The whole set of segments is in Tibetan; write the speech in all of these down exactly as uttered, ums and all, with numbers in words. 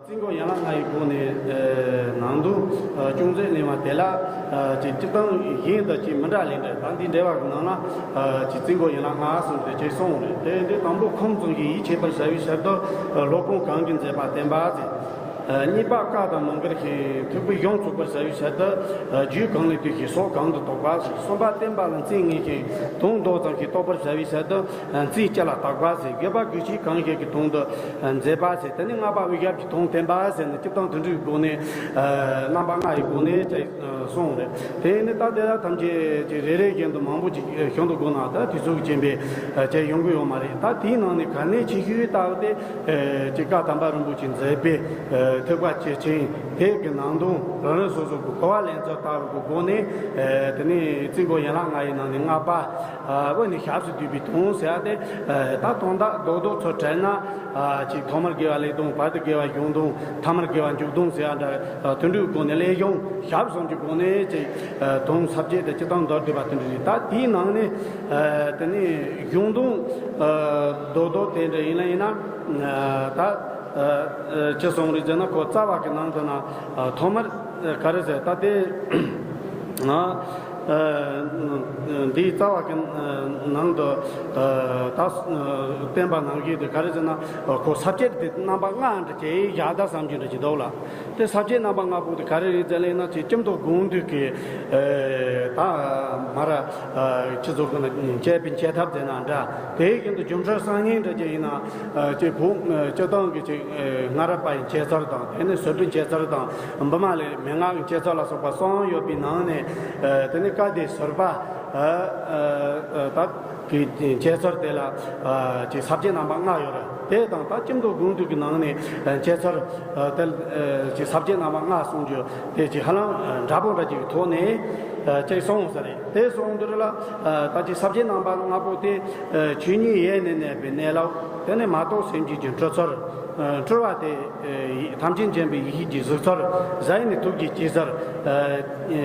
རྩིས་འགོ་ཡན་ལག་ལྔ་ཡི་སྒོ་ནས་ནང་དོན་ཅུང་ཟད་གླེང་བ་དེ་ལ་ཅིག་སྤྱིར་བཏང་གཞན་དང་ཅིག་མི་འདྲ་ལས་འདྲ་ད་འདི་འགྲེལ་བ་གི་ནང་ལ་ཅིག་རྩིས་འགོ་ཡན་ལག་ལྔ་གསུངས་ཏེ་ཅིག་གསུངས་རེད། དེ་འདི་དང་པོ་ཁམས་གསུམ་གྱི་ཡིད་ཆེས་པར་བྱ་བའི་ཕྱིར་དུ་སློབ་དཔོན་གང་གིས་མཛད་པ་བསྟན་པ་ཟེར། གཉིས་པ་བཀའ་དང་མོའུ་འགལ་ཞིང་ཐེག་པའི་གཞུང་ཚུགས་པར་བྱ་བའི་ཕྱིར་དུ་རྒྱུད་གང་ལས་བཏུས་ཤིང་སྲོག་གང་དུ་གཏོགས་པ་ཟེར། གསུམ་པ་བསྟན་པ་ལ་མཚན་ངེས་ཤིང་དོན་མདོ་ཙམ་ཞིག་རྟོགས་པར་བྱ་བའི་ཕྱིར་དུ་མཚན་སྤྱི་ལ་བརྟག་པ་ཟེར། བརྒྱད་པ་དགོས་ཆེད་གང་ཞིག་གི་དོན་དུ་མཛད་པ་ཟེར། དེ་ནས་ལྔ་པ་དབུས་ཞབས་ཀྱི་དོན་བསྟན་པ་ཟེར་ནས་སྤྱིར་བཏང་དོན་འགྲེལ་གྱི་སྒོ་ནས་རྣམ་པ་ལྔ་ཡི་སྒོ་ནས་ཅིག་གསུངས་རེད། དེ་ནི་ད་དེ་ལ་ཐམས་ཅད་ཀྱི་རེ་རེ་བཞིན་དུ་མང་པོ་ཅིག་ཞུ་འདུག་དགོས་ན་ད་དུས་ཚོད་ཀྱི་རྐྱེན་པས་ཅིག་ཡོང་གི་ཡོད་མ་རེད། ད་དེའི་ནང་ནས་གལ་གནད་ཆེ་ཤོས་ལྟ་བུ་དེ་ཅིག་བཀའ་དམ་པ་རིན་པོ་ཆེས་མཛད་པའི་ཐེག་པ་ཆེ་ཆེན་དེ་གི་ནང་དོན་རང་རང་སོ་སོ་གི་གོ་བ་ལེན་ཚུལ་ལྟ་བུ་གི་སྒོ་ནས་དེ་ནས་རྩིས་འགོ་ཡན་ལག་ལྔ་ཡི་ནང་ནས་ལྔ་པ། བོད་ནས་ཞབས་སུ་བསྡུས་པའི་དོན་ཟེར་ཡ་དེ། ད་དོན་དག་རྡོག་རྡོག་ཚུར་དྲིལ་ན། ཅིག་ཐོག་མར་དགེ་བ་ལས་དང་བར་དུ་དགེ་བ་གཞུང་དང་ཐ་མར་དགེ་བ་མཇུག་དང་ཟེར་ཡ་འདྲ་དོན་འགྲེལ་གྱི་སྒོ་ནས་ལས་གཞུང་ཞབས་གསུམ་གྱི་སྒོ་ནས་ཅིག་དོན་ས་བཅད་དེ་སྤྱིར་བཏང་མདོར་བསྡུས་པ་དོན་འགྲེལ་རེད། ད་དེའི་ནང་ནས་དེ་ནས་གཞུང་དོན་རྡོག་རྡོག་དེ་འདྲ་ཡིན་ན་ཡིན་ན་ད་ཅི་གསུངས་རེད་ཟེར་ན་ཁོ་རྩ་བ་གི་ནང་དུ་ན་ཐོག་མར་ག་རེ་ཟེར་ད་དེ། འདིའི་རྩ་བ་གི་ནང་དུ་ད་བསྟན་པ་ནང་བཞིན་དུ་ག་རེ་ཟེར་ན་ཁོ་ས་བཅད་དེ་རྣམ་པ་ལྔ་འདྲ་ཅིག་བཞག་ད་བསམ་རྒྱུ་འདྲ་ཅིག་འདུག་ལ། དེ་ས་བཅད་རྣམ་པ་ལྔ་པོ་དེ་ག་རེ་རེད་ཟེར་ལབ་ན་ཅིག་སྐྱབས་མདོ་དགོངས་འདུས་ཀྱི་ད་མར་ཁྱི་ཚོ་གི་ན་བཅས་པའི་འཆད་ཐབས་ཟེར་ན་འདྲ་དེ་བཞིན་དུ་སྒྱུ་འཕྲུལ་གསར་རྙིང་འདྲ་ཅིག་ཡིན་ན་ཅིག་བོད་སྤྱིར་བཏང་གི་ཅིག་སྔ་རབས་པ་ཡི་འཆད་རྩོད་དང་དེ་ནས་བཟོ་སྐྲུན་འཆད་རྩོད་དང་། འབུམ་མ་ལས་མན་ངག་གི་འཆད་རྩོད་ལ་སོགས་པ་གསུམ་ཡོད་པའི་ནང་ནས་དེ་ནས་བཀའ་སྡེ་ཟུར་པ་དག་གི་འཆད་རྩོད་དེ་ལ་ཅིག་ས་བཅད་རྣམ་པ་ལྔ་ཡོད་རེད། དེ་དང་ད་སྐྱབས་མདོ་དགོངས་འདུས་ཀྱི་ནང་ནས་འཆད་རྩོད་དེ་ཅིག་ས་བཅད་རྣམ་པ་ལྔ་གསུང་རྒྱུ་དེ་ཅིག་ཧ་ལམ་འདྲ་པོ་འདྲ་ཅིག་གི་ཐོག་ནས་ཅིག་གསུངས་ས་རེད། དེ་གསུངས་དུས་ལ་ད་ཅིག་ས་བཅད་རྣམ་པ་ལྔ་པོ་དེ་ཆོས་ཉིད་ཡེ་ནས་གནས་པའི་གནས་ལུགས། དེ་ནས་མ་རྟོགས་སེམས་བསྐྱེད་ཀྱི་འཁྲུལ་ཚུལ། འཁྲུལ་བ་དེ་ཐམས་ཅད་མཁྱེན་པའི་ཡེ་ཤེས་ཀྱི་གཟིགས་ཚུལ། གཟའ་ཡིས་ནི་ཐུགས་རྗེའི་སྤྱི་ཚུལ།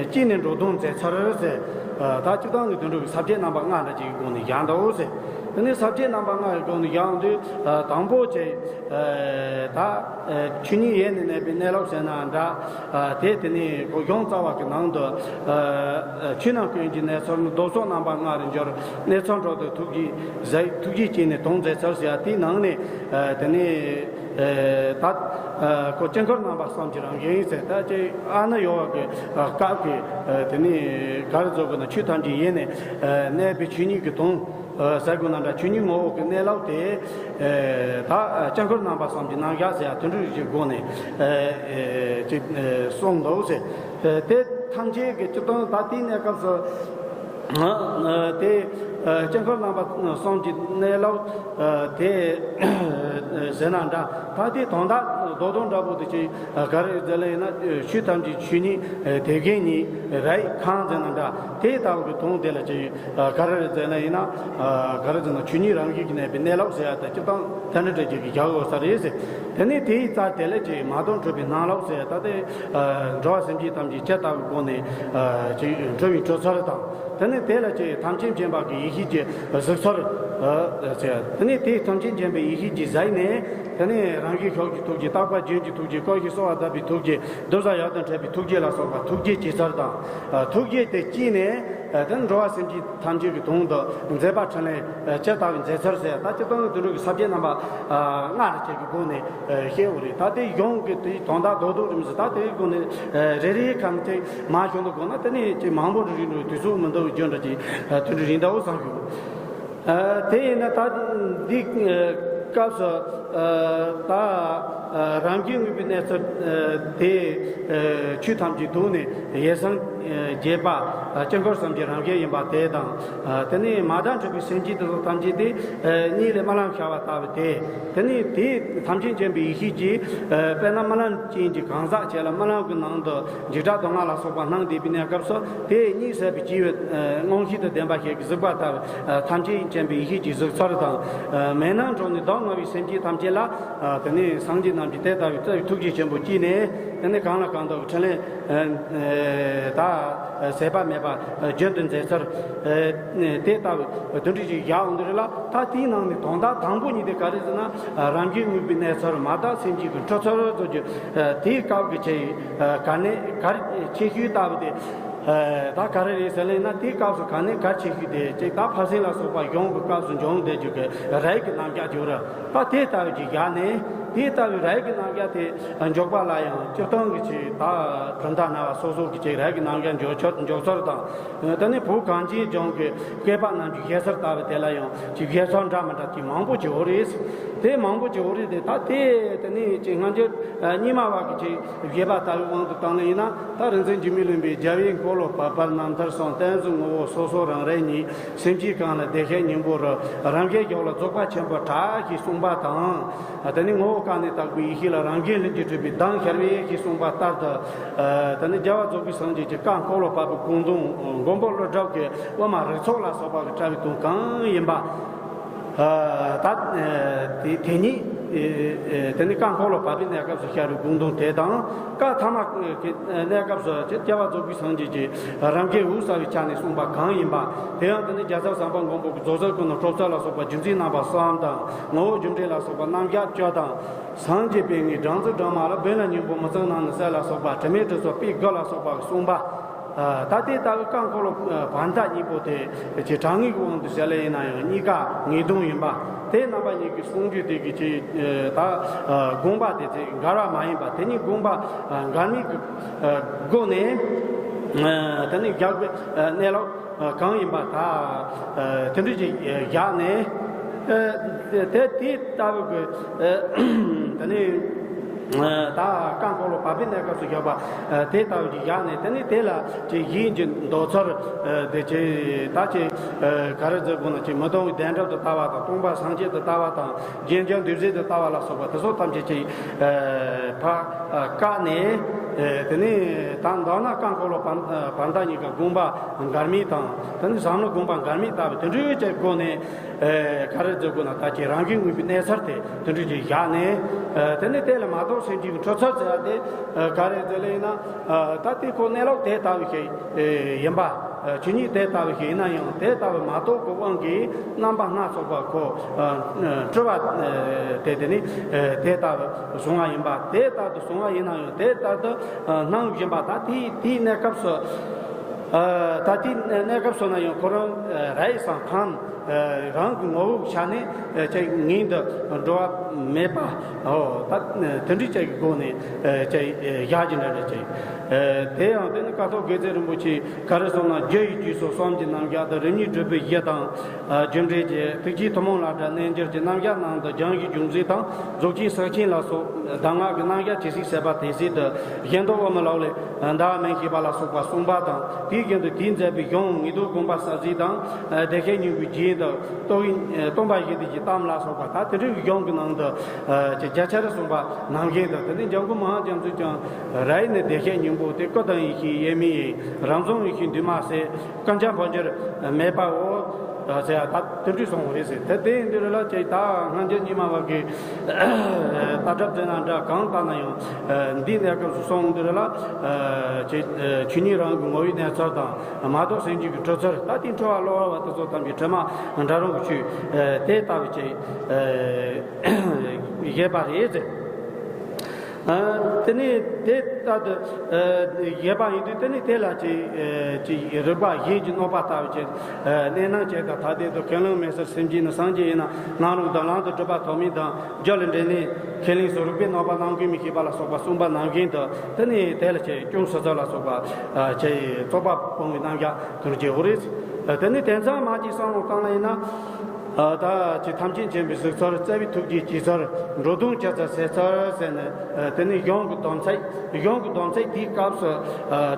སྐྱིད་ནི་འགྲོ་དོན་མཛད་ཚུལ་ཟེར། ད་སྤྱིར་བཏང་གི་དོན་འགྲོ་གི་ས་བཅད་རྣམ་པ་ལྔ་འདྲ་ཅིག་གི་སྒོ་ནས་བཞག་འདུག་ཟེར། དེ་ནས་ས་བཅད་རྣམ་པ་ལྔ་ཡི་སྒོ་ནས་བཞག་དུས་དང་པོ་ཆེ་ད་ཆོས་ཉིད་ཡེ་ནས་གནས་པའི་གནས་ལུགས་ཟེར་ན་འདྲ། དེ་དེ་ནས་གོ་གཞུང་རྩ་བ་གི་ནང་དུ་ཆོས་རྣམས་ཀུན་གྱི་གནས་ཚུལ་ནི་བཟློག་ཕྱོགས་རྣམ་པ་ལྔ་རུ་འགྱུར། གནས་ཚུལ་འཕྲོ་དང་ཐུགས་རྗེ་གཟའ་ཐུགས་རྗེ་སྐྱེས་ནས་དོན་མཛད་ཚུལ་ཟེར་ཡ་དེའི་ནང་ནས་དེ་ནས་ད་ཁོ་དཀྱིལ་འཁོར་རྣམ་པ་གསུམ་གྱི་རང་བཞིན་ཟེར་ད་ཅེ་ཨ་ནི་ཡོ་ག་གི་སྐབས་ཀྱི་དེ་ནས་ག་རེ་བཟོ་དགོས་ན་ཆོས་ཐམས་ཅད་ཡེ་ནས་གནས་པའི་ཆོས་ཉིད་ཀྱི་དོན། ཟེར་དགོས་ན་འདྲ་ཆོས་ཉིད་ངོ་བོ་གི་གནས་ལུགས་དེ། ད་དཀྱིལ་འཁོར་རྣམ་པ་གསུམ་གྱི་རྣམ་གཞག་ཟེར་ཡ་དོན་འགྲེལ་གྱི་སྒོ་ནས་ཅིག་གསུངས་འདུག་ཟེར། དེ་ཐམས་ཅད་ཀྱི་སྤྱིར་བཏང་ད་ལྟའི་གནས་སྐབས་སུ་དེ་དཀྱིལ་འཁོར་རྣམ་པ་གསུམ་གྱི་གནས་ལུགས་དེ་ཟེར་ན་འདྲ་ད་དེ་དོན་དག་རྡོག་རྡོག་འདྲ་པོ་དེ་ཅིག་ག་རེ་ཟེར་ལེ་ཡིན་ན་ཆོས་ཐམས་ཅད་ཆོས་ཉིད་དེ་གའི་ཉིད་རེད་ཁང་ཟེར་ན་འདྲ་དེ་ལྟ་བུ་གི་དོན་དེ་ལ་ཅིག་ག་རེ་རེད་ཟེར་ན་ཡིན་ན། ག་རེ་ཟེར་ན་ཆོས་ཉིད་རང་བཞིན་གྱིས་གནས་པའི་གནས་ལུགས་ཟེར་ཡ་དེ་སྤྱིར་བཏང་དེ་འདྲ་འདྲ་ཅིག་གི་རྒྱག་དགོས་ས་རེད་ཟེར། དེ་ནས་དེའི་རྩ་དེ་ལ་ཅིག་མ་རྟོགས་འཁྲུལ་པའི་སྣང་ལུགས་ཟེར་ཡ་ད་དེ་འགྲོ་བ་སེམས་ཅན་ཐམས་ཅད་ཇི་ལྟ་བུའི་སྒོ་ནས་ཅིག་འཁྲུལ་བའི་འཁྲུལ་ཚུལ་དང་། དེ་ནས་དེ་ལ་ཅིག་ཐམས་ཅད་མཁྱེན་པ་གི་ཡེ་ཤེས་ཀྱི་གཟིགས་ཚུལ་ཟེར། དེ་ནས་དེ་ཐམས་ཅད་མཁྱེན་པའི་ཡེ་ཤེས་ཀྱི་གཟའ་ནས་དེ་ནས་རང་བཞིན་ཤུགས་ཀྱི་ཐུགས་རྗེ། རྟག་པ་རྒྱུན་གྱི་ཐུགས་རྗེ། སྐུ་བཞི་གསོལ་བ་གདབ་པའི་ཐུགས་རྗེ། གདུལ་བྱ་ཡབ་དང་འཕྲད་པའི་ཐུགས་རྗེ་ལ་སོགས་པ་ཐུགས་རྗེ་ཅེས་ཚར་དང་། ཐུགས་རྗེ་དེ་སྐྱེས་ནས། དེ་འགྲོ་བ་སེམས་ཅན་ཐམས་ཅད་ཀྱི་དོན་དུ་མཛད་པ་འཕྲིན་ལས་ཇི་ལྟ་བུའི་མཛད་ཚུལ་ཟེར་ད་སྤྱིར་བཏང་གི་དོན་འགྲོ་གི་ས་བཅད་རྣམ་པ་ལྔ་རེ་བཅས་ཀྱི་སྒོ་ནས་བཤད་འོ་རེད། ད་དེ་གཞུང་གི་དེ་དོན་དག་རྡོག་རྡོག་རིམ་བཞིན་ད་དེའི་སྒོ་ནས་རེ་རེ་གམ་དེ་མ་བྱུང་དུ་དགོངས་ན་དེ་ནས་ཅིག་མང་པོ་རེ་རེ་འགྲོ་དུས་ཚོད་མི་འདུག་རྒྱུ་འདྲ་ཅིག་དོན་འགྲོ་རིན་ལྟ་བུ་བསམ་བྱུང་། དེ་ཡིན་ན་ད་འདི་སྐབས་སུ་ད་རང་རྒྱུད་ངུས་པའི་གནས་ཚུལ་དེ་ཆོས་ཐམས་ཅད་དུ་ནས་ཡེ་སངས་རྒྱས་པ་དཀྱིལ་འཁོར་གསུམ་གྱི་རང་བཞིན་ཡིན་པ་དེ་དང་། དེ་ནས་མ་དག་འཁྲུལ་པའི་སེམས་ཅན་དེ་ཚོ་ཐམས་ཅད་དེ་གཉིད་ལས་རྨི་ལམ་ཤར་བ་ལྟ་བུ་དེ། དེ་ནས་དེ་ཐམས་ཅད་མཁྱེན་པའི་ཡེ་ཤེས་ཀྱིས་དཔེར་ན་རྨི་ལམ་ཅན་གྱི་གང་ཟག་བྱས་ལ་རྨི་ལམ་གྱི་ནང་དུ་འཇིགས་སྐྲག་སྡུག་བསྔལ་ལ་སོགས་པ་སྣང་བསྡད་པའི་གནས་སྐབས་སུ་དེ་གཉིད་སད་པའི་སྐྱེ་བོའི་མངོན་ཤེས་དང་ལྡན་པ་ཞིག་གིས་གཟིགས་པ་ལྟ་བུ་ཐམས་ཅད་མཁྱེན་པའི་ཡེ་ཤེས་ཀྱི་གཟིགས་ཚུལ་དང་། མེད་སྣང་འགྲོ་ནས་སྡུག་བསྔལ་བའི་སེམས་ཅན་ཐམས་ཅད་ལ་དེ་ནས་སངས་རྒྱས་རྣམས་ཀྱིས་དེ་ལྟ་བུའི་རྩ་བའི་ཐུགས་རྗེ་ཆེན་པོ་བསྐྱེད་ནས་དེ་ནས་གང་ལ་གང་འདུལ་གྱི་འཕྲིན་ལས་ད། ཟད་པ་མེད་པ་རྒྱུན་དུ་མཛད་ཚུལ་དེ་ལྟ་བུ་དོན་འགྲེལ་ཞིག་བཞག་འོང་དུས་རེད་ལ། ད་དེའི་ནང་ནས་དོན་དག་དང་པོ་ཉིད་དེ་ག་རེ་ཟེར་ན། རང་རྒྱུད་དངོས་པོའི་གནས་ཚུལ་མ་དག་སེམས་ཅན་གྱི་འཁྲུལ་ཚུལ་བཟོ་རྒྱུ། དེའི་སྐབས་ཀྱི་ཆེ་ག་ནས་གར་ཆེ་ཤོས་ལྟ་བུ་དེ། ད་ག་རེ་རེད་ཟེར་ལེ་ན། དེའི་སྐབས་སུ་ག་ནས་གར་ཆེ་ཤོས་དེ་ཅིག་ད་ཕར་ཕྱིན་ལ་སོགས་པ་གཞུང་གི་སྐབས་སུ་འབྱུང་བསྡད་རྒྱུ་གི་རིགས་ཀྱི་རྣམ་གཞག་བརྗོད་ར། ད་དེ་ལྟ་བུ་ཅིག་བཞག་ནས། དེ་ལྟ་བུའི་རིགས་ཀྱི་རྣམ་གཞག་དེ་འཇོག་པ་ལ་ཡང་སྤྱིར་བཏང་གི་ཆེ་ད་གྲུབ་མཐའ་སྣ་བ་སོ་སོ་གི་ཆེ་རིགས་ཀྱི་རྣམ་གཞག་འཇོག་ཚུལ་འཇོག་ཚུལ་དང་། དེ་ནས་བོད་གངས་ཅན་ལྗོངས་ཀྱི་བསྐལ་པ་རྣམས་ཀྱི་བཞེད་ཚུལ་ལྟ་བུ་དེ་ལ་ཡང་ཅིག་བཞེད་ཚུལ་འདྲ་མི་འདྲ་ཅིག་མང་པོ་ཅིག་ཡོད་རེད། དེ་མང་པོ་ཅིག་ཡོད་རེད་དེ། ད་དེ་དེ་ནས་ཅིག་སྔ་འགྱུར་རྙིང་མ་བ་གི་ཅིག་བཞེད་པ་ལྟ་བུའི་དབང་དུ་བཏང་ནས་ཡིན་ན། ད་རིག་འཛིན་འཇིགས་མེད་བློན་པོས། རྒྱལ་བའི་འཁོར་ལོ་བར་པར་རྣམ་ཐར་གསུམ། གཏན་གཞི་ངོ་བོ་སོ་སོ་རང་རིག་ཉིད། སེམས་ཅན་གང་ལ་བདེ་གཤེགས་སྙིང་པོ་རུ། རང་རྒྱལ་གཞུང་ལ་རྫོགས་པ་ཆེན་པོ་གྲགས་ཞེས་གསུངས་པ་དང་། དེ་ནས་ངོ་བོ་ཀ་ནས་དག་པའི་ཡེ་ཤེས་ལ། རང་རྒྱལ་ལྷུན་གྱིས་གྲུབ་པའི་གདངས་ཤར་བས་ཞེས་གསུངས་པ་ལྟར་དུ། དེ་ནས་རྒྱལ་བ་རྫོགས་པའི་སངས་རྒྱས་ཀྱི་བཀའ་འཁོར་ལོ་བར་པའི་དགོངས་དོན་མགོན་པོ་ཀླུ་སྒྲུབ་ཀྱི་དབུ་མ་རིགས་ཚོགས་ལ་སོགས་པ་གི་བཀྲལ་བའི་དོན་གང་ཡིན་པ། ད་དེ་དེ་ཉིད་དེ་ནི་བཀའ་འཁོར་ལོ་བར་པའི་གནས་སྐབས་སུ་ཤར་བའི་དགོངས་དོན་དེ་དང་། བཀའ་ཐ་མ་གི་གནས་སྐབས་སུ་རྒྱལ་བ་རྫོགས་པའི་སངས་རྒྱས་ཀྱིས་རང་རྒྱལ་འོད་གསལ་བའི་ཆ་ནས་གསུངས་པ་གང་ཡིན་པ། དེ་ཡང་དེ་ནི་རྒྱལ་ཚབ་བྱམས་པ་མགོན་པོ་གི་རྫོགས་ཚུལ་ཀུན་ནས་གྲུབ་ཚུལ་ལ་སོགས་པ་རྒྱུ་མཚན་རྣམ་པ་གསུམ་དང་། ངོ་བོ་རྒྱུ་འབྲས་ལ་སོགས་པ་རྣམ་གཞག་བཅུ་དང་། སངས་རྒྱས་པའི་ངེས་སྦྲང་རྩི་སྦྲང་མ་ལ། བོད་ལ་སྙིང་པོ་མི་གཙང་ནང་ན་གསལ་ལ་སོགས་པ། དྲི་མེད་གྲུབ་ཚུལ་དཔེ་དགུ་ལ་སོགས་པ་གསུངས་པ། ད་དེ་ལྟ་བུའི་བཀའ་འཁོར་ལོ་བར་མཐའ་གཉིས་པོ་དེ་ཀྱི་དྲང་ངེས་ཀྱི་དབང་དུ་བྱས་ལེ་ཡིན་ན་ཡང་གཉིས་ཀ་ངེས་དོན་ཡིན་པ། དེ་རྣམ་པ་གཉིས་ཀྱི་གསུང་རྒྱུ་དེ་གི་ཆེ་ད་དགོངས་པ་དེ་ཚེ་འགལ་བ་མ་ཡིན་པ། དེ་གཉིས་དགོངས་པ་འགལ་མེད་ཀྱི་སྒོ་ནས་དེ་ནི་རྒྱག་པའི་གནས་ལུགས་གང་ཡིན་པ་ད་དེ་འདྲ་ཅིག་བཞག་ནས། དེ་དེ་ལྟ་བུ་གི་དེ་ནི་ད་བཀའ་འཁོར་ལོ་བར་པའི་གནས་སྐབས་སུ་བཞག་པ་དེ་ལྟ་བུ་ཅིག་བཞག་ནས། དེ་ནི་དེ་ལ་ཅིག་གཞན་གྱི་འདོད་ཚུལ་དེ་ཅིག་ད་ཅིག་ག་རེ་ཟེར་དགོས་ན། ཅིག་མི་སྟོང་བའི་བདེན་གྲུབ་ཏུ་ལྟ་བ་དང་། སྟོང་པ་སངས་རྒྱས་སུ་ལྟ་བ་དང་། རྒྱན་གྱི་འདུས་བྱས་སུ་ལྟ་བ་ལ་སོགས་པ་དེ་ཚོ་ཐམས་ཅད་ཅིག་ཕར་བཀག་ནས། དེ་ནས་ད་མདོར་ན་བཀའ་འཁོར་ལོ་བར་བར་མཐའ་གཉིས་ཀ་དགོངས་པ་འགལ་མེད་དང་། དེ་ནས་བསམ་བློ་དགོངས་པ་འགལ་མེད་ལྟ་བུ་དེ་འདྲའི་ཅིག་སྒོ་ནས། ག་རེ་ཟེར་དགོས་ན། ད་ཅིག་རང་རྒྱུད་དངོས་པོའི་གནས་ཚུལ་དེ་དེ་འདྲ་ཅིག་བཞག་ནས། དེ་ནས་དེ་ལ་མ་གཏོགས་སེམས་ཅན་གྱི་འཁྲུལ་ཚུལ་ཟེར་བ་དེ་ག་རེ་ཟེར་ལེ་ཡིན་ན། ད་དེ་ཁོ་གནས་ལུགས་དེ་ལྟ་བུ་ཞིག་ཡིན་པ། ཆོས་ཉིད་དེ་ལྟ་བུ་ཞིག་ཡིན་ན་ཡང་། དེ་ལྟ་བུ་མ་རྟོགས་ཀྱི་དབང་གིས་རྣམ་པ་སྣ་ཚོགས་པ་ཁོ་སྤྲུལ་པ་དེ་དེ་ནི་དེ་ལྟ་བུ་བཟུང་བ་ཡིན་པ། དེ་ལྟར་དུ་བཟུང་བ་ཡིན་ན་ཡང་དེ་ལྟར་དུ་སྣང་བཞིན་པ། ད་དེའི་དེའི་གནས་སྐབས་སུ། ད་དེའི་གནས་སྐབས་སུ་ན་ཡང་ཁོ་རང་རེས་སམ་ཁམས། རང་གི་ངོ་བོའི་ཆ་ནས་ཅིག་ངེས་འདི་འགྲོ་བ་མེད་པ། ཨོ་ད་དེ་འདྲའི་ཅིག་གི་སྒོ་ནས་ཅིག་བཞག་རྒྱུ་འདྲ་འདྲ་ཅིག་དེ་ཡང་དེ་ནི་ཀཿཐོག་དགེ་རྩེ་རིན་པོ་ཆེས་ག་རེ་གསུངས་ན། རྒྱུ་ཡི་རྗེས་སུ་གསུམ་གྱི་རྣམ་གཞག་དང་། རིམ་གཉིས་སྒྲུབ་པའི་གཞི་དང་རྒྱུ་འབྲས་ཀྱི། ཐུགས་བསྐྱེད་ཐུན་མོང་ལ་བཀྲལ་རྣལ་འབྱོར་གྱི། རྣམ་གཞག་རྣམས་དང་སྦྱང་གཞིའི་རྒྱུ་མཚན་དང་། རྫོགས་ཆེན་གསལ་ཆེན་ལ་སོགས་གདམས་ངག་གི་རྣམ་གཞག་ཇི་སྲིད་གསལ་བ་དེ་སྲིད་དུ་གཞན་དོན་དབུ་མའི་ལུགས་ལས་འདའ་བ་མིན་ཞེས་པ་ལ་སོགས་པ་གསུངས་པ་དང་། དེའི་རྒྱུན་དུ་དེས་མཛད་པའི་གཞུང་ངེས་དོན་དགོངས་པ་གསལ་བྱེད་དང་། བདེ་གཤེགས་སྙིང་པོའི་རྒྱན་དང་། རྟོགས་པའི་སྟོན་པ་བཞི་ལྡན་གྱི་གཏམ་ལ་སོགས་པ། ད་དེ་འདྲའི་གཞུང་གི་ནང་དུ་ཅིག་བརྒྱ་ཆ་རེ་གསུངས་པ་ནང་བཞིན་དུ། དེ་ནས་འཇམ་མགོན་མ་ཧཱ་ཀྱང་ཙི་ཀྱང་ར་ཡི་ནི་བདེ་གཤེགས་སྙིང་པོ་སྟེ། སྐུ་དང་ཡེ་ཤེས་དབྱེར་མེད་ཡིན། རབ་འབྱམས་ཡེ་ཤེས་འདུས་མ་བྱས། ཀུན་ཀྱང་འཕོ་འགྱུར་མེད་པའོ། ཟེར་ཡ་ད་དེ་འདྲ་གསུངས་པ་རེད་ཟེར། དེ་དེ་ཡིན་དུས་རེད་ལ། ཅིག་ད་སྔ་འགྱུར་རྙིང་མ་བ་གི་ལྟ་གྲུབ་ཟེར་ན་འདྲ། གང་ལྟར་ན་ཡང་འདིའི་གནས་སྐབས་སུ་སོང་དུས་རེད་ལ། ཅིག་ཆོས་ཉིད་རང་གི་ངོ་བོའི་གནས་ཚུལ་དང་། མ་གཏོགས་སེམས་ཅན་གྱི་འཁྲུལ་ཚུལ། ད་དེ་འཁྲུལ་བ་གློ་བུར་བ་དེ་ཚོ་ཐམས་ཅད་དྲི་མ་འདྲ་རུང་གི་ཆོས་དེ་ལྟ་བུ་ཅིག་བཞེད་པ་རེད་ཟེར། དེ་ནས་དེ་ལྟར་དུ་བཞེད་པ་ཡིན་དུས། དེ་ནས་དེ་ལ་ཅིག་ཅིག་རིགས་པ་གཞན་གྱིས་གནོད་པ་ལྟ་བུ་ཅིག་གནས་སྣང་བྱེད་དང་། ཐ་དད་དུ་ཁས་ལེན་མི་སྲིད། སེམས་ཅན་ནི་སངས་རྒྱས་ཡིན་ན། སྣང་རུང་དང་ལམ་དུ་སྒྲུབ་པ་ཐོགས་མེད་དང་། རྒྱུ་ལ་འབྲས་གནས་ཁས་ལེན་སོགས་རིགས་པས་གནོད་པ་གནང་དགོས་མིན་ཞེས་པ་ལ་སོགས་པ་གསུངས་པ་ནང་བཞིན་དུ། དེ་ནས་དེ་ལ་ཅིག་སྐྱོན་ཟུར་ཟ་ལ་སོགས་པ་ཅིག་རྩོད་པ་སྤོང་བའི་རྣམ་གཞག་དེ་འདྲ་ཅིག་ཡོད་རེད། དེ་ནས་དེང་སང་མ་ཅིག་བསམ་བློ་བཏང་ལ་ཡིན་ན། ད་ཅིག་ཐམས་ཅད་མཁྱེན་པའི་གཟིགས་ཚུལ། རྩ་བའི་ཐུགས་རྗེའི་སྤྱི་ཚུལ། འགྲོ་དོན་སྤྱི་ཚུལ་གསལ་ཚུལ་ཟེར་ནས། དེ་ནས་གཞུང་གི་དོན་ཚན། གཞུང་གི་དོན་ཚན་དེའི་སྐབས་སུ་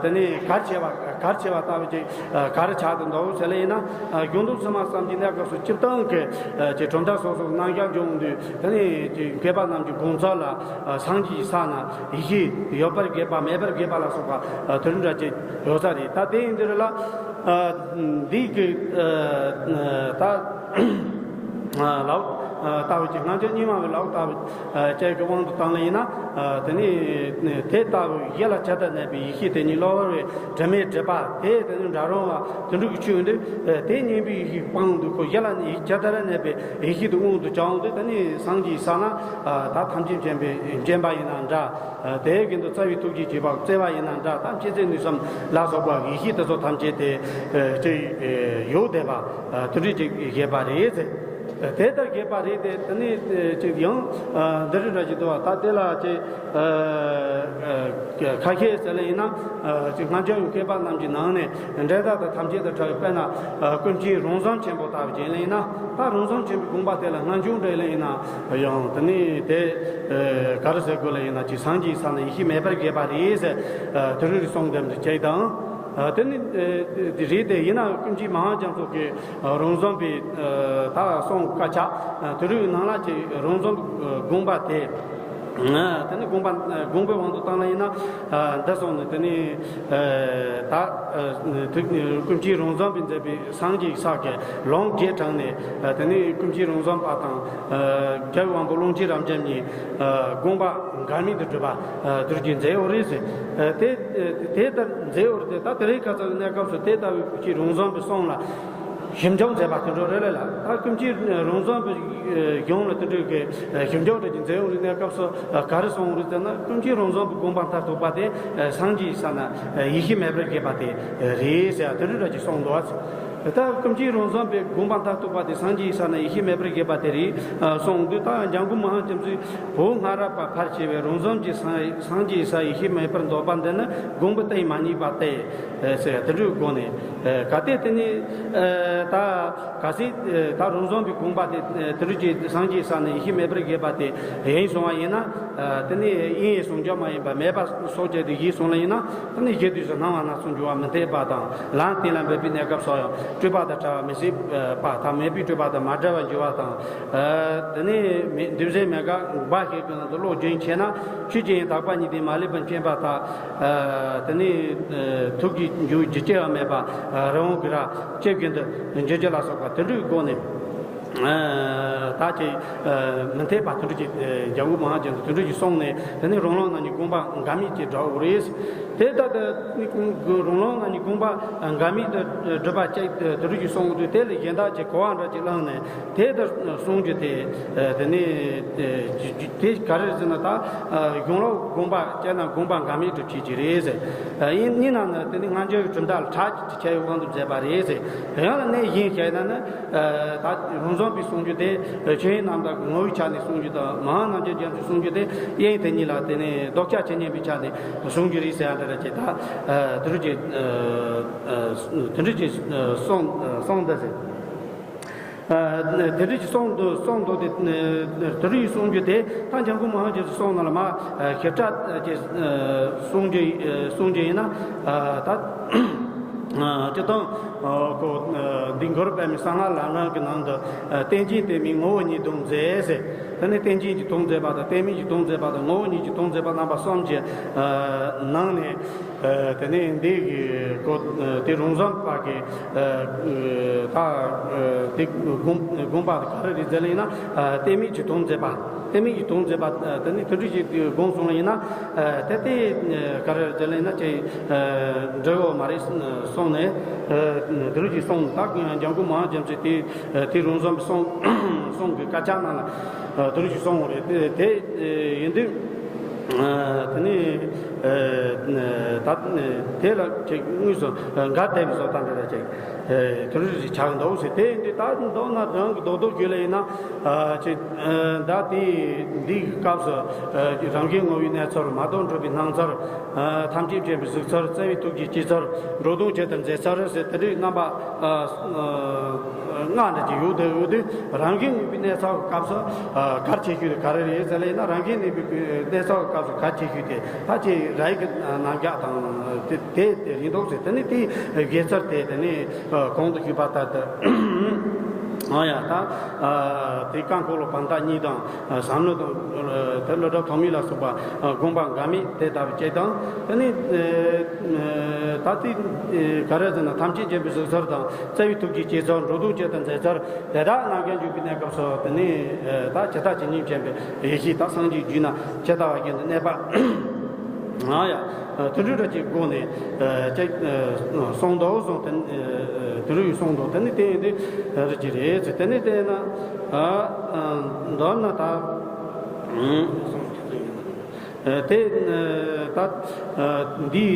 དེ་ནས་གལ་ཆེ་བ་གལ་ཆེ་བ་ལྟ་བུ་ཅིག་ག་རེ་ཆགས་ཏེ་འདུག་ཟེར་ལེ་ཡིན་ན། གཞུང་དོན་ཚད་མ་བསམ་གྱིས་གནས་སྐབས་སུ་སྤྱིར་བཏང་གི་ཅིག་གྲུབ་མཐའ་སོ་སོའི་རྣམ་གཞག་འབྱུང་དུས། དེ་ནས་ཅིག་མཁས་པ་རྣམས་ཀྱི་དགོངས་ཚུལ་ལ་སངས་རྒྱས་ཀྱི་ས་ན་ཡེ་ཤེས་ཡོད་པར་བཞེད་པ་མེད་པར་བཞེད་པ་ལ་སོགས་པ་དེ་འདྲ་ཅིག་ཡོད་ས་རེད། ད་དེ་ཡིན་དུས་རེད་ལ། འདི་གི་ད་ལའོ། ལྟ་བུ་གཅིག་སྔ་འགྱུར་རྙིང་མ་བའི་ལའོ་ལྟ་བུ་ཅིག་གི་དབང་དུ་བཏང་ལ་ཡིན་ན། དེ་ནི་དེ་ལྟ་བུའི་ཡིད་ལ་ཇི་ལྟར་གནས་པའི་ཡེ་ཤེས་དེ་ཉིད་གློ་བུར་བའི་དྲི་མས་བསྒྲིབས་པ་དེ་དེ་ནི་འདྲ་རུང་བ་དོན་གྲུབ་ཀྱི་ཆོས་འདི་དེ་སྙིང་པོའི་ཡེ་ཤེས་སྤངས་འདུག་གོ། ཡིད་ལ་ཇི་ལྟར་གནས་པའི་ཡེ་ཤེས་དེ་དབང་དུ་བྱུང་འདུག། དེ་ནི་སངས་རྒྱས་ས་ན་ད་ཐམས་ཅད་མཁྱེན་པའི་མཁྱེན་པ་ཡིན་ན་འདྲ། དེའི་རྒྱན་དུ་རྩ་བའི་ཐུགས་རྗེ་ཅེས་པ་བརྩེ་བ་ཡིན་ན་འདྲ། ཐམས་ཅད་ཚེ་ནུས་བསམ་ལ་སོགས་པ་ཡེ་ཤེས་དེ་ཚོ་ཐམས་ཅད་དེ་ཅིག་ཡོད་བསྡད་པ་དེ་འདྲ་ཅིག་བཞེད་པ་རེད་ཟེར། དེ་ལྟར་བཞེད་པ་རེད་དེ། དེ་ནས་ཅིག་ཡང་འདི་རིགས་འདྲ་ཅིག་འདུག་བ། ད་དེ་ལ་ཅིག་ཁ་ཤས་ཟེར་ལ་ཡིན་ན་ཅིག་སྔ་འགྱུར་མཁས་པ་རྣམས་ཀྱི་ནང་ནས་འགྲན་ཟླ་དང་ཐམས་ཅད་དང་བྲལ་བའི་དཔེར་ན་ཀུན་མཁྱེན་རོང་ཟོམ་ཆེན་པོ་ལྟ་བུ་ཅིག་ལ་ཡིན་ན། ད་རོང་ཟོམ་ཆེན་པོའི་དགོངས་པ་དེ་ལ་སྔ་འགྱུར་འདྲ་ལ་ཡིན་ན་ཡང་དེ་ནས་དེ་ག་རེ་ཟེར་དགོས་ལ་ཡིན་ན། ཅིག་སངས་རྒྱས་ས་ན་ཡེ་ཤེས་མེད་པར་བཞེད་པ་རེད་ཟེར། དེ་རིགས་གསུང་དེ་འདྲ་ཅིག་དང་། དེ་ནི་རེད་དེ། ཡིན་ན་ཀུན་མཁྱེན་མ་ཧཱ་རྒྱ་མཚོ་གིས་རོང་ཟོམ་པའི་ད་གསུང་དཀའ་ཁྱབ་དེ་རིགས་ནང་ལ་ཅིག་རོང་ཟོམ་དགོངས་པ་དེ། དེ་ནི་དགོངས་པ་དགོངས་པའི་དབང་དུ་བཏང་ལ་ཡིན་ན། འདི་སོང་ནས་དེ་ནི་ད་ཀུན་མཁྱེན་རོང་ཟོམ་པས་མཛད་པའི་སངས་རྒྱས་ས་གི་ལུང་བརྒྱད་དྲངས་ནས། དེ་ནི་ཀུན་མཁྱེན་རོང་ཟོམ་པ་དང་རྒྱལ་བའི་དབང་པོ་ཀློང་ཆེན་རབ་འབྱམས་གཉིས་དགོངས་པ་འགལ་མེད་དུ་གྲུབ་པ་དེ་རིགས་ཀྱིས་མཛད་ཡོད་རེད་ཟེར། དེ་དེ་ལྟར་མཛད་ཡོད་རེད་དེ། ད་དེ་རིང་ཁ་སང་གི་གནས་སྐབས་སུ་དེ་ལྟ་བུའི་ཀུན་མཁྱེན་རོང་ཟོམ་པའི་གསུང་ལ་ཞིབ་འཇུག་མཛད་པ་དེ་འདྲ་རེད་ལ། ད་ཀུན་མཁྱེན་རོང་ཟོམ་པའི་གཞུང་ལ་དེ་འདྲའི་གི་ཞིབ་འཇུག་འདྲ་ཅིག་མཛད་ཡོང་རིགས་གནས་སྐབས་སུ་ག་རེ་གསུངས་རེད་ཟེར་ན། ཀུན་མཁྱེན་རོང་ཟོམ་པའི་དགོངས་པ་མཐར་ཐུག་པ་དེ་སངས་རྒྱས་ས་ན་ཡེ་ཤེས་མེད་པར་བཞེད་པ་དེ་རེད་ཟེར་དེ་འདྲ་འདྲ་ཅིག་གསུངས་འདུག་བ། ད་ཀུན་མཁྱེན་རོང་ཟོམ་པའི་དགོངས་པ་མཐར་ཐུག་པ་དེ་སངས་རྒྱས་ས་ན་ཡེ་ཤེས་མེད་པར་བཞེད་པ་དེ་རེད་གསུངས་འདུག། ད་འཇམ་མགོན་མ་ཧཱ་རྒྱ་མཚོས་བོད་སྔ་རབས་པ་ཕལ་ཆེ་བས་རོང་ཟོམ་གྱི་སངས་རྒྱས་ས་ཡེ་ཤེས་མེད་པར་འདོད་པ་འདི་ནི་དགོངས་པའི་གཏན་མ་རྙེད་པ་སྟེ་ཟེར་དེ་འདྲའི་སྒོ་ནས། གལ་ཏེ་དེ་ནི་ད་གལ་སྲིད་ད་རོང་ཟོམ་པའི་དགོངས་པ་དེ་དེ་རིགས་ཀྱི་སངས་རྒྱས་ས་ནས་ཡེ་ཤེས་མེད་པར་བཞེད་པ་དེ་ཡིན་སོང་བ་ཡིན་ན། དེ་ནི་དབྱིངས་ཡེ་ཟུང་འཇོག་མ་ཡིན་པ་མེད་པ་སོགས་བྱས་ཏེ་ཡིན་སོང་ལ་ཡིན་ན། དེ་ནི་གཞི་དུས་སུ་སྣང་བ་སྣ་ཚོགས་འབྱུང་བ་མི་འཐད་པ་དང་། ལམ་གཏན་ལ་འབེབས་པའི་གནས་སྐབས་སུ་ཡང་སྤྲོས་པ་དང་བྲལ་བ་མི་སྲིད་པ་དང་། མེད་པའི་སྤྲོས་པ་དང་མ་བྲལ་བར་འགྱུར་བ་དང་། དེ་ནི་མི་འདུ་བྱེད་མེད་དགག་དགག་པ་ཞིག་གི་ནང་དུ་བློ་རྒྱུན་ཆད་ན། ཆོས་ཀྱི་དགག་པ་གཉིས་ལྡན་མ་ལུས་པར་མཁྱེན་པ་དང་། དེ་ནི་ཐུགས་ཀྱི་འཇུག་རྒྱུ་ཅི་ཡང་མེད་པ་རི་བོང་གི་རྭ་ཅན་བཞིན་དུ་འགྱུར་རྒྱུ་ལ་སོགས་པ་དེ་འདྲའི་སྒོ་ནས། ད་ཅིག་མི་འཐད་པ་དེ་འདྲ་ཅིག་འཇམ་མགོན་མ་ཧཱ་རྒྱ་མཚོས་དེ་འདྲ་ཅིག་གསུངས་ནས། དེ་ནི་རང་ལུགས་རྣམ་གཉིས་དགོངས་པ་འགལ་མེད་ཅིག་འདྲ་བོ་རེད། དེ་ལྟར་དུ་རང་ལུགས་རྣམ་གཉིས་དགོངས་པ་འགལ་མེད་དུ་གྲུབ་པ་ཅིག་དེ་འདྲ་ཅིག་གསུངས་དུས། དེ་ལ་གཞན་དག་ཅིག་གོ་བ་འདྲ་ཅིག་བླངས་ནས་དེ་ལྟར་གསུང་རྒྱུ་དེ། དེ་ནི་དེ་ག་རེ་ཟེར་ན། ད་གཞུང་ལུགས་དགོངས་པ་སྤྱིར་ན་དགོངས་པ་འགལ་མེད་དུ་བྱེད་ཀྱི་རེད་ཟེར། ཡིན་ཡིན་ནའང་དེ་ནི་སྔ་འགྱུར་གྱི་གྲུབ་མཐའ་ལ་གྲགས་ཀྱི་ཁྱད་ཡོད་དབང་དུ་མཛད་པ་རེད་ཟེར། ཡང་ན་གནད་གཞན་བཤད་ན་ནི། ད་རོང་ཟོམ་པའི་གསུང་རྒྱུ་དེ་ཆོས་དབྱིངས་རྣམ་དག་གི་ངོ་བོའི་ཆ་ནས་གསུང་རྒྱུ་དང་། མ་ཧཱ་རྣམ་འབྱེད་རྒྱ་མཚོའི་གསུང་རྒྱུ་དེ་དབྱིངས་དེ་གཉིས་ལ་དེ་ནས་ལྡོག་ཆ་ཇི་སྙེད་པའི་ཆ་ནས་གསུང་རྒྱུ་རེད་ཟེར་ཡ་འདྲ་འདྲ་ཅིག་ད་དེ་འདྲ་ཅིག་དེ་འདྲ་ཅིག་གསུངས་གསུངས་འདུག་ཟེར། དེ་འདྲ་ཅིག་གསུངས་འདུག་གསུངས་འདུག་སྟེ། དེ་འདྲ་ཅིག་གསུང་རྒྱུ་དེ་ད་འཇམ་མགོན་མ་ཧཱ་རྒྱ་མཚོའི་གསུང་ནང་ལ་མར་ཞིབ་ཕྲ་ཅིག་གསུང་རྒྱུ་གསུང་རྒྱུ་ཡིན་ན། ད་སྤྱིར་བཏང་ཁོ་འདི་གུ་རུ་པདྨའི་གསང་སྔགས་ལམ་རིམ་གྱི་ནང་དུ། རྟེན་ཅིང་རྟེན་མིན་ངོ་བོ་ཉིད་དོན་མཛད་ཟེར། དེ་ནས་རྟེན་ཅིང་གི་དོན་མཛད་པ་དང་། རྟེན་མིན་གྱི་དོན་མཛད་པ་དང་། ངོ་བོ་ཉིད་ཀྱི་དོན་མཛད་པ་རྣམ་པ་གསུམ་གྱི་ནང་ནས། དེ་ནས་འདི་གི་གོ་དེ་རོང་ཟོམ་པ་གི་ད་དེ་དགོངས་དགོངས་པ་དེ་ག་རེ་རེད་ཟེར་ལ་ཡིན་ན། རྟེན་མིན་གྱི་དོན་མཛད་པ། རྟེན་མིན་གྱི་དོན་མཛད་པ་དེ་ནི་དེ་འདྲ་ཞིག་དགོངས་སོང་ལ་ཡིན་ན། དེ་དེ་ག་རེ་ཟེར་ལ་ཡིན་ན་ཅིག་འགྲིག་ཡོད་མ་རེད་གསུངས་ནས། དེ་འདྲ་ཞིག་གསུངས། ད་འཇམ་མགོན་མ་ཧཱ་རྒྱ་མཚོས་དེ་དེ་རོང་ཟོམ་གསུང་གསུང་གི་དཀའ་ཆག་ནང་ལ་དེ་འདྲ་ཞིག་གསུངས་པ་རེད། དེ་དེ་ཡིན་དུས། དེ་ནི་ད་དེ་ལ་ཅིག་དངོས་སུ་འགལ་ཐེབས་བཟོ་སྟངས་འདྲ་ཅིག་དེ་འདྲ་ཞིག་ཆགས་འདུག་ཟེར། དེ་འདི་ད་མདོར་ན་རང་གི་རྡོག་རྡོག་བརྗོད་ལ་ཡིན་ན། ཅིག་ད་དེ་འདིའི་སྐབས་སུ་རང་བཞིན་ངོ་བོའི་གནས་ཚུལ། མ་རྟོགས་འཁྲུལ་པའི་སྣང་ཚུལ། ཐམས་ཅད་མཁྱེན་པའི་གཟིགས་ཚུལ། བརྩེ་བའི་ཐུགས་ཀྱི་སྐྱེ་ཚུལ། འགྲོ་དོན་ཇི་ལྟར་མཛད་ཚུལ་ཟེར། དེ་འདྲའི་རྣམ་པ་ལྔ་འདྲ་ཅིག་ཡོད་དེ། ཡོད་དུས་རང་བཞིན་ངོ་བོའི་གནས་ཚུལ་གྱི་སྐབས་སུ་གལ་ཆེ་ཤོས་དེ་ག་རེ་རེད་ཟེར་ལ་ཡིན་ན། རང་བཞིན་གནས་པའི་གནས་ཚུལ་གྱི་སྐབས་སུ་གལ་ཆེ་ཤོས་དེ་ད་ཅིག་རང་གི་རྣམ་གཞག་དང་དེ་དེ་དེ་རེད་འདུག་ཟེར། དེ་ནི་དེའི་བཞེད་ཚུལ་དེ་དེ་ནི་གོང་དུ་ཞུས་པ་ལྟར་དུ། ཨ་ཡ་ད་ཨ་དེ་རྐང་འཁོར་ལོ་བར་མཐའ་གཉིས་དང་ཨ་བསམ་བློ་དང་ཨ་དེ་བློ་གྲོས་ཐོགས་མེད་ལ་སོགས་པ་ཨ་དགོངས་པ་འགལ་མེད་དེ་ལྟ་བུ་བྱས་དང་། དེ་ནས་ཨ་ད་དེ་ཨ་ག་རེ་ཟེར་ན། ཐམས་ཅད་མཁྱེན་པའི་གཟིགས་ཚུལ་དང་། བརྩེ་བའི་ཐུགས་ཀྱི་བསྐྱེད་ཚུལ། འགྲོ་དོན་སྤྱི་དང་མཛད་ཚུལ་དེ་དག་རྣམ་མཁྱེན་འཇུག་པའི་གནས་སྐབས་སུ། དེ་ནས་ཨ་ད་ཇི་ལྟ་ཇི་སྙེད་མཁྱེན་པའི་ཡེ་ཤེས་དང་སངས་རྒྱས་རྒྱུད་ན་ཇི་ལྟ་བ་བཞིན་དུ་གནས་པ། ཨ་ཡ། ཨ་དེ་འདྲ་ར་ཅིག་སྒོ་ནས་ཨ་ཅིག་ཨ་གསུངས་འདུག་གསུངས་དེ་ཨ་དེ་འདྲ་ཡི་གསུངས་འདུག་དེ་ནི་དེ་ཡིན་དེ་ར་ཅིག་རེད་ཟེར། དེ་ནི་དེ་ན་ཨ་ཨ་མདོར་ན་ད་ཨ་དེ་ཨ་ད་ཨ་འདི་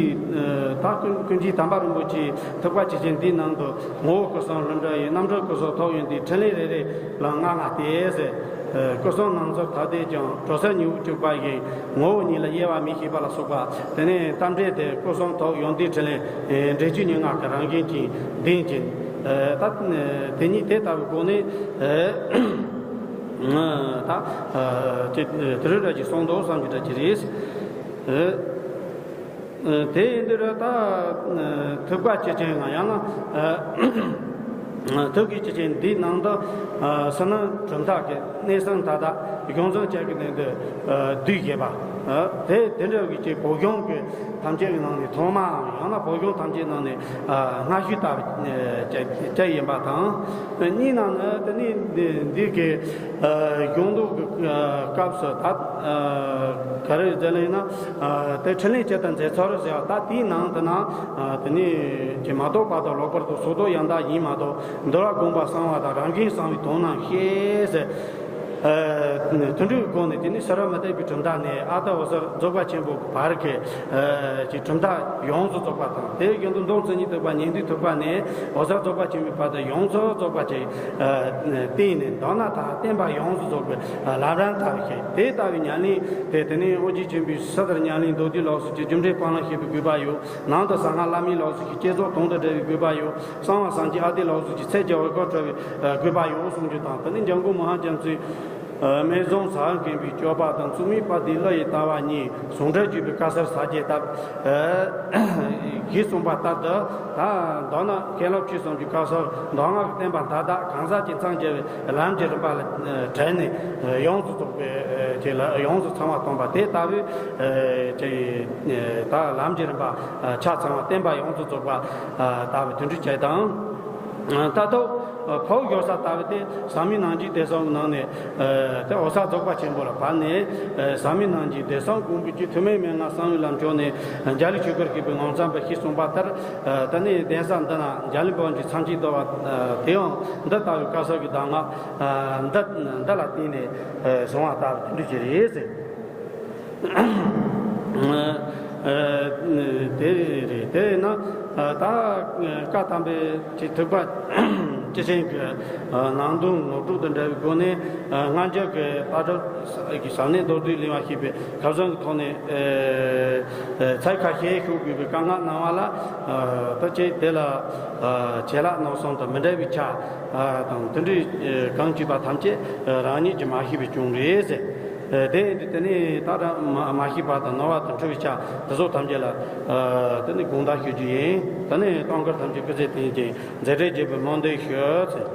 ཨ་ད་ཀུན་ཀུན་མཁྱེན་དམ་པ་རིན་པོ་ཆེའི་ཐེག་པ་ཆེ་ཆེན་འདིའི་ནང་དུ་ངོ་བོ་སྐུ་གསུམ་ལྷུན་གྲུབ་ཡིན། རྣམ་གྲོལ་སྐུ་གསུམ་ཐོབ་ཡོན་ཏན། ཕྲིན་ལས་རེ་རེ་ལ་ལྔ་ལྔ་སྟེ་ཟེར། ཨ་སྐུ་གསུམ་སྣང་ཚུལ་ཐ་དད་ཀྱང་། གྲོལ་ས་ཉི་འོད་བཅུ་པ་ཡི། ངོ་བོ་ཉིད་ལ་དབྱེ་བ་མེད་ཞེས་པ་ལ་སོགས་པ། དེ་ནས་རྟ་མགྲིན་དེ་སྐུ་གསུམ་ཐོབ་ཡོན་ཏན་ཕྲིན་ལས་ཨེ་འབྲས་བུ་ཉེར་ལྔ་གི་རང་བཞིན་གྱི་ལྡན་ཅིང་། ཨེ་ད་དེ་ཉིད་དེ་ལྟ་བུའི་སྒོ་ནས་ཨེ་ད་ཨེ་ཅི་དེ་རིང་འདྲ་ཅིག་གསུངས་འདུག་བསམ་གྱི་འདྲ་ཅིག་རེད། ཨེ། དེ་ཡིན་དུས་ར་ད་ཐེག་པ་ཆེ་ཆེན་ང་ཡང་ན་ཐུགས་ཀྱི་ཆེ་ཆེན་འདིའི་ནང་དུ་ཟེར་ན། གྲུབ་མཐའ་གི་གནད་གསུམ་མཐའ་དག་གཞུང་བཟང་བཅས་ཀྱི་སྟེང་དུ་བསྡུས་ཡོད་པ། དེ་དེ་འདྲ་བའི་ཅིག་བོད་གཞུང་གི་ཐམས་ཅད་ཀྱི་ནང་ནས་ཐོག་མའམ་ཡང་ན་བོད་གཞུང་ཐམས་ཅད་ནང་ནས་སྔ་ཤོས་ལྟ་བུ་བྱས་ཡིན་པ་དང་། གཉིས་ན་ནི་དེ་ནི་འདི་འདི་གི་གཞུང་ལུགས་ཀྱི་སྐབས་སུ་ད་ག་རེ་ཟེར་ན་ཡིན་ན། དེ་ཕྲིན་ལས་སྤྱི་དང་མཛད་ཚུལ་ཟེར་བ། ད་དེའི་ནང་དུ་ན་དེ་ནི་ཅི་མ་རྟོགས་པ་དང་ལོག་པར་རྟོག་སོགས་དོན་ཡང་དག་ཡིན་མ་རྟོགས། འདུལ་བ་སྒོམ་པ་གསང་བ་དང་། རང་བཞིན་གསང་བའི་དོན་རྣམས་ཤེས་ཟེར། དོན་འགྲུབ་སྒོ་ནས་དེ་ནི་ཕྱི་རོལ་མུ་སྟེགས་པའི་གྲུབ་མཐའ་ནས་ཨ་ཏི་འོད་གསལ་རྫོགས་པ་ཆེན་པོའི་བར་གྱི་ཅིག་གྲུབ་མཐའ་ཡོངས་སུ་རྫོགས་པ་དང་། དེ་བཞིན་དུ་མདོ་མཚན་ཉིད་ཐེག་པ་ཉན་ཐོས་ཐེག་པ་ནས་འོད་གསལ་རྫོགས་པ་ཆེན་པོའི་བར་དུ་ཡོངས་སུ་རྫོགས་པ་ཅིག་བསྟན་ནས། མདོར་ན་ད་བསྟན་པ་ཡོངས་སུ་རྫོགས་པའི་ལམ་རིམ་ལྟ་བུ་བཤད། དེ་ལྟ་བུའི་ཉམས་ལེན་དེ་དེ་ནས་དབུ་འབྱེད་ཆེན་པོའི་ཕྱི་ལྟར་ཉམས་ལེན་མདོར་བསྡུས་ལོགས་སུ་ཅིག་རྒྱུ་འབྲས་སྤང་བླང་བྱེད་པའི་དགོས་པ་ཡོད། ནང་དུ་གསང་སྔགས་བླ་མེད་ལོགས་སུ་ཅིག་བསྐྱེད་རྫོགས་དོན་དང་འབྲེལ་བའི་དགོས་པ་ཡོད། གསང་བ་སངས་རྒྱས་ཨ་ཏི་ལོགས་སུ་ཅིག་ཚེ་རྒྱལ་བའི་སྐུ་འཁྲུལ་བའི་དགོས་པ་ཡོད་གསུང་རྒྱུ་དང་། དེ་ནས་འཇམ་མགོན་མོ་ཧ་ཅན་ཚུའི་སྨན་ཟོང་ཟ་མཁན་པའི་སྤྱོད་པ་དང་། བཙུན་མོའི་དཔལ་ལྡན་ཀླུ་ཡི་ལྟ་བ་གཉིས་ཟུང་འབྲེལ་བརྗོད་པའི་དཀའ་ཚེགས་ཟ་བྱེད་ལྟ་བུ་ཞེས་གསུངས་པ་ལྟར་དུ། ད་མདོར་ན་མཁན་སློབ་ཆོས་གསུམ་གྱི་དཀའ་ཚེགས། མདོ་སྔགས་ཀྱི་བསྟན་པ་མཐའ་དག་གང་ཟག་གཅིག་ཙམ་གྱི་ལམ་གྱི་རིམ་པ་ལ་བྲལ་ནས་ཡོངས་སུ་རྫོགས་པའི་ཅིག་ལ་ཡོངས་སུ་ཚང་བ་སྟོན་པ་དེ་ལྟ་བུའི་ཅིག་ད་ལམ་གྱི་རིམ་པ་ཆ་ཚང་བ་བསྟན་པ་ཡོངས་སུ་རྫོགས་པ་ལྟ་བུ་དོན་འགྲུབ་བྱས་དང་། ད་ལྟ་ཕོ་བོ་ཞོ་ས་ལྟ་བུ་དེ་ཟབ་མོའི་སྣང་བརྒྱུད་སྡེ་གསུམ་གྱི་ནང་ནས་དེ་འོད་གསལ་རྫོགས་པ་ཆེན་པོ་ལ་བབས་ནས། ཟབ་མོའི་སྣང་བརྒྱུད་སྡེ་གསུམ་ཀུན་པོའི་རྒྱུད། ཐོག་མའི་མན་ངག་གསང་བའི་ལམ་མཆོག་ནས། འཇའ་ལུས་ཆོས་སྐུར་བཞུགས་པའི་ངོ་མཚར་བ་ཞེས་གསུངས་པ་ལྟར། དེ་ནས་གདན་ས་འདི་ན་འཇའ་ལུས་དབང་ཕྱུག་མཚན་བརྒྱད་བསྡུ་བ་དེའང་འདི་ལྟ་བུའི་དཀའ་ཚེགས་ཀྱི་གདམས་ངག་འདི་འདི་ལ་བརྟེན་ནས་བྱུང་བ་ལྟ་བུ་དེ་འདྲ་ཅིག་རེད་ཟེར། དེ་རེད། དེས་ན་ད་བཀའ་དམ་པའི་ཅིག་ཐེག་པ་སྤྱི་ཆིངས་ཀྱི་ནང་དོན་ངོ་སྤྲོད་དང་འབྲེལ་བའི་སྒོ་ནས། སྔ་འགྱུར་གྱི་ལྷ་གྲུབ་ཀྱི་ཞབས་གནས་མདོར་བསྡུས་ལེགས་པར་བཤད་པའི་ཁ་བྱང་གི་ཐོག་ནས་ཚིག་ཁ་ཤས་ཞུ་དགོས་པའི་བཀའ་མངགས་གནང་བ་ལ། ད་ཅིག་དེ་ལ་ཆད་ལྷག་རྣམ་གསུམ་དང་མི་འདྲ་བའི་ཆ་དང་། དེ་འདྲའི་གང་བྱས་པ་ཐམས་ཅད་རང་ཉིད་ཀྱིས་མ་ཤེས་པའི་རྐྱེན་རེད་ཟེར། དེ་ཡིན་དུས་དེ་ནས་ད་ལྟ་མ་མ་ཤེས་པ་དང་ནོར་བ་དང་འཁྲུལ་བའི་ཆ་དེ་ཚོ་ཐམས་ཅད་ལ་དེ་ནས་དགོངས་དག་ཞུ་རྒྱུ་ཡིན། དེ་ནས་གཏོང་མཁན་ཐམས་ཅད་སྐུ་ཚེ་བརྟན་ཅིང་མཛད་འཕྲིན་རྒྱས་པའི་སྨོན་འདུན་ཞུ་ཟེར།